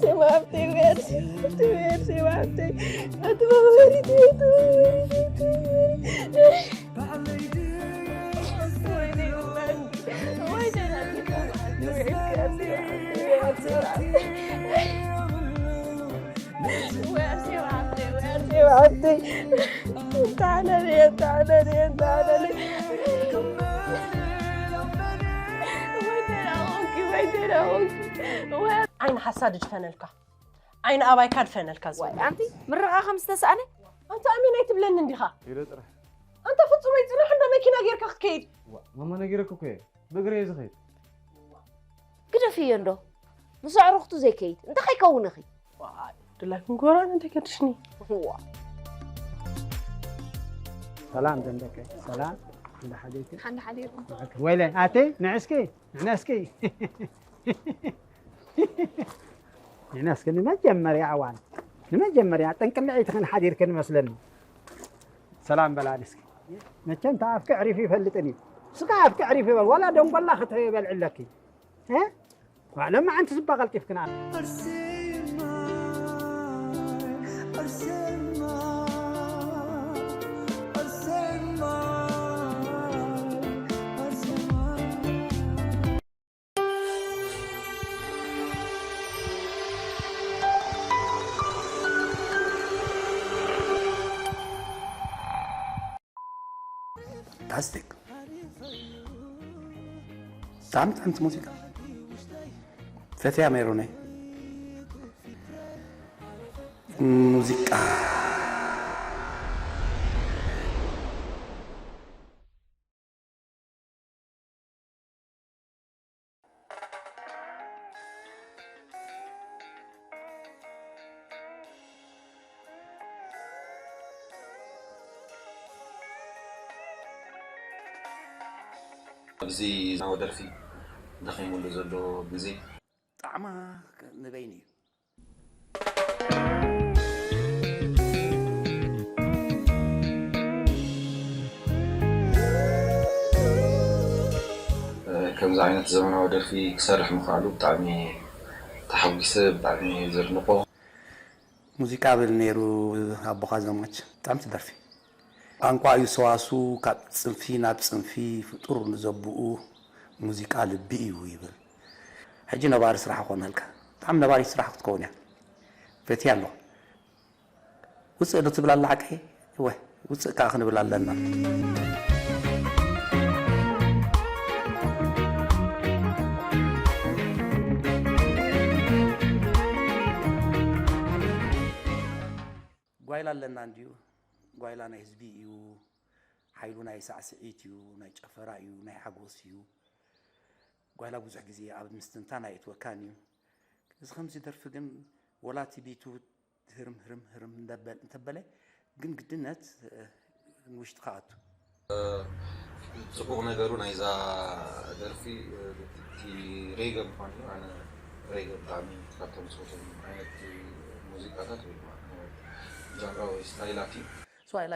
ሴማ ሃብተይ፣ ወያድ ሴማ ሃብተይ፣ ወያድ ሴማ ሃብተይ። ኣቲ መወሪት፣ ኣቲ መወሪት፣ ኣቲ መወሪት። ወይኔ ወላሂ፣ ወይኔ ወላሂ። ወያድ ሴማ ሃብተይ፣ ወያድ ሴማ ሃብተይ። እንተዓለለ፣ እንተዓለለ፣ እንተዓለለ። ወይኔ ደህና ኾንኪ፣ ወይኔ ደህና ኾንኪ። ወያ- ዓይኒ ሓሳድ ድፈነልካ፣ ዓይኒ ኣባይካ ድፈነልካ። ዋይ፣ ዝብል ኣንቲ ምርቓ ከም ዝተሳእነ? ኣንታ ኣሜን ኣይትብለኒ እንዲኻ? ኢለ ጥራሕ። ኣንታ ፍጹም ኣይጽናሕ እንዳ መኪና ጌርካ ክትከይድ። ዋ፣ ማማ ነጊረኪ እኮ እየ። ብእግሪ እየ ዝኸይድ። ግደፍዮ እንዶ። ምስ ኣዕሩኽቱ ዘይከይድ። እንታይ ከይከውንኺ? ዋይ፣ ድላይኩም ጎራን እንታይ ከድሽኒ? ዋ። ሰላም ደንደቀ። ሰላም። እንዳ ሓደይክ። ሓንዳ ሓደይኩም። ወይለ፣ ኣቲ፣ ንዕስኪ፣ ንዕስኪ። ንሕና እስከ ንመጀመርያ እዋን፣ ንመጀመርያ ጥንቅልዒትኽን ሓዲርክን መስለኒ። ሰላም በላኒ እስኪ። መቸም ተኣፍኪ ዕሪፉ ይፈልጥን እዩ። እስከ ኣፍኪ ዕሪፉ ይበል፣ ዋላ ደንጎላ ክትበልዕለኪ። እ? ዋ፣ ለማዓንቲ ዝባ ቀልጢፍክና። ፋንታስቲክ። ብጣዕሚ ጥዕምቲ ሙዚቃ። ፈትያ ሜሮነይ። ሙዚቃ። ኣብዚ ናወ ደርፊ ደኺሙሉ ዘሎ ግዜ። ጣዕማ ንበይኑ እዩ። ከምዚ ዓይነት ዘመናዊ ደርፊ ክሰርሕ ምኽኣሉ ብጣዕሚ ተሓጒሰ፣ ብጣዕሚ ዘድንቖ። ሙዚቃ ብል ነይሩ ኣቦኻ ዘማች። ብጣዕሚ ትደርፊ። ቋንቋ እዩ ሰዋሱ፣ ካብ ጽንፊ ናብ ጽንፊ ፍጡር ንዘብኡ ሙዚቃ ልቢ እዩ ይብል። ሕጂ ነባሪ ስራሕ ኾነልካ። ብጣዕሚ ነባሪ ስራሕ ክትከውን እያ። ፈትያ ኣሎ። ውፅእ ዶ ትብል ኣላ ሓቀይ? እወ፣ ውፅእ ከዓ ክንብል ኣለና። ጓይላ ኣለና እንድዩ። ጓይላ ናይ ህዝቢ እዩ። ሓይሉ ናይ ሳዕስዒት እዩ፣ ናይ ጨፈራ እዩ፣ ናይ ሓጎስ እዩ። ጓይላ ብዙሕ ግዜ ኣብ ምስትንታን ኣየእትወካን እዩ። እዚ ከምዚ ደርፊ ግን ወላ እቲ ቢቱ ህርም ህርም ህርም እንደበል-፣ እንተበለ ግን ግድነት፣ እ፣ ንውሽጥኻ ኣቱ። ጽቡቕ ነገሩ ናይዛ ደርፊ፣ እ፣ እቲ ሬገ ምዃኑ እዩ። ኣነ ሬገ ብጣዕሚ ካብቶም ዝፈትዎም ዓይነት ሙዚቃታት ወይ ድማ ጃንራ ወይ ስታይላት እዩ። So I like